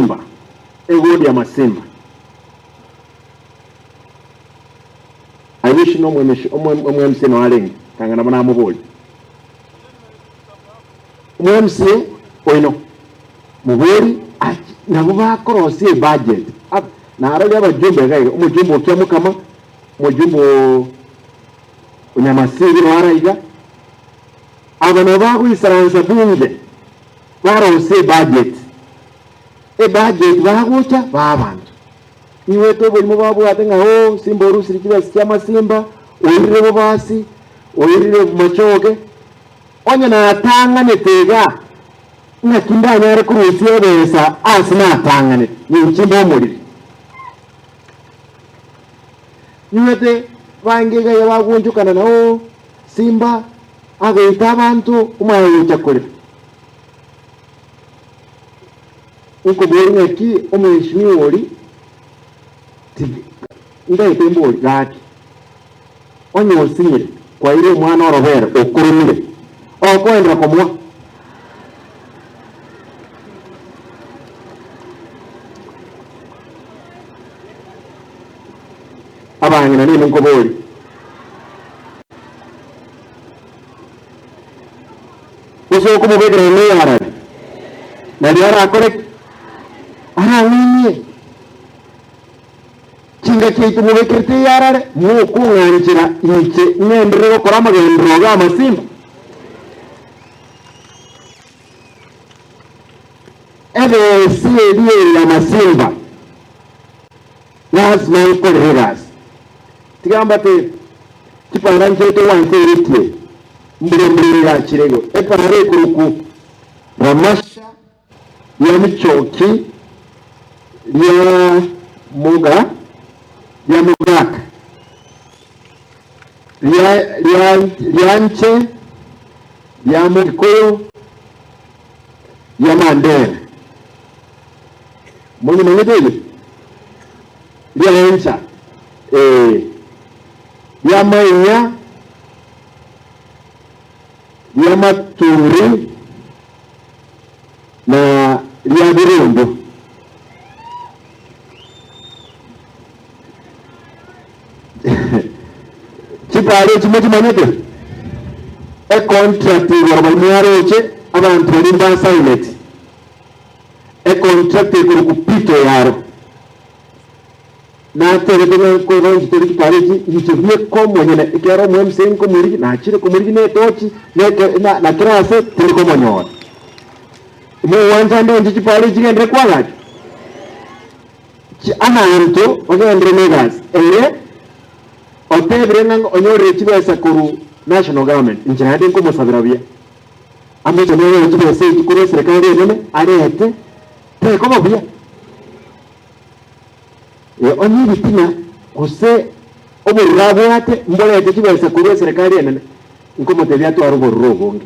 Masimba, ewodi ya Masimba. I wish no omo-MCA no arenge, kanga nabo namoboria. Omo-MCA oino, mobori achi nabo bakorosia ebudget. Ab narori abajumbe iga iga, omojumbe o Kiamokama, omojumbe o o Nyamasiri naro ara iga, aba nabo bagoisaransa bunge, barosie ebudget. Ebudget bagocha baa abanto. Igwete oborimo babwate ng'a oo, simba orusirie chibesa chi'amasimba, oirire bobasi, oirire machoge. Onye natang'anete iga, ng'aki ndanyare korusia ebesa ase natang'anete, ninche imbe omoriri? Igwete bange iga iga bagoonchokana na oo, simba agoita abanto omanye gocha korera. Nkoboria ng'aki omweshimiwa oria ndaete mbori gaki, onye osinyire kwaire omwana orobere okoromire, okoenderera komoa? Abang'ina ninde nkoboria. Gose okomobekera ime y'arari, nario arakore ki? Arang'ainie. Chingaki yaito mobekerete eyarare, mokong'anchera inche ng'enderere gokora amagenderero g'amasimba. Ebesi eria ere y'amasimba, lasima nkorere egasi. Tiga mbatebie, chipara nchiaito gwanseretie, mbure mbure egachire igo. Epara ekorokwa Ramasha ria Michoki ria Muga ria Mugaka ria ria ria Nche ria Mogikuyu ria Mandera. Monyimanyete eyio? Ria Encha ee ria Mainya ri'amaturi na ria birundu. Chipara echi mochimanyete? Econtract igoro baria mwaroche abanto baria mbasaineti. Econtract ekorokwa Pito yaro. Natebete ng'a nkoronche tore chipara echi inche bweka omonyene, ekiagera omo-MCA nkomorigia, nachire komorigia na etochi, na eke na na kera ase tindi komonyora. Mogwancha ndonche chipara echi chigenderere koagachwa? Chi abanto bagenderere na egasi eye, otebire ng'a onyorire chibesa korwa national government, inche naende nkomosabera buya, amochane anyore chibesa echi korwa eserekari enene arete, tekoba buya. Onye ebitina gose obororo abwate mborete chibesa korwa eserekari enene, nkomotebia atware obororo obonge.